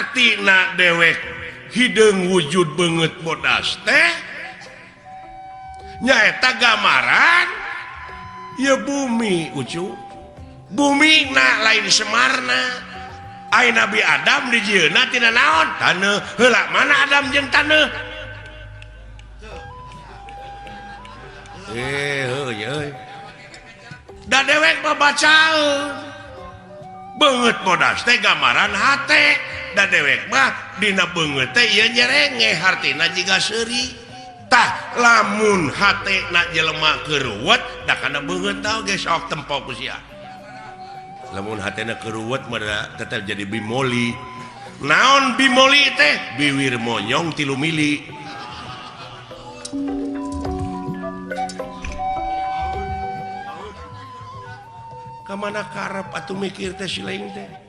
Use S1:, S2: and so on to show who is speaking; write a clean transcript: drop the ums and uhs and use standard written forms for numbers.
S1: Hartina dewek hideung wujud beungeut bodas teh nyaeta gambaran ieu bumi ucu. Bumi na lain Semarna. Ai Nabi Adam dijieunna tina naon? Taneuh. Heula mana Adam jeung taneuh? Heuy euy. Da dewek mah bacaeun. Beungeut bodas teh gambaran hate. Da dewek mah dina beungeut teh ieu nyerenge hartina jiga seuri. Tah lamun hate na jelema keruwet da kana beungeut tah oge sok tempo ku sia. Lamun hatena keruwet mah tetep jadi bimoli. Naon bimoli teh? Biwir monyong 3 mili. Kamana karep atuh mikir teh si lain teh?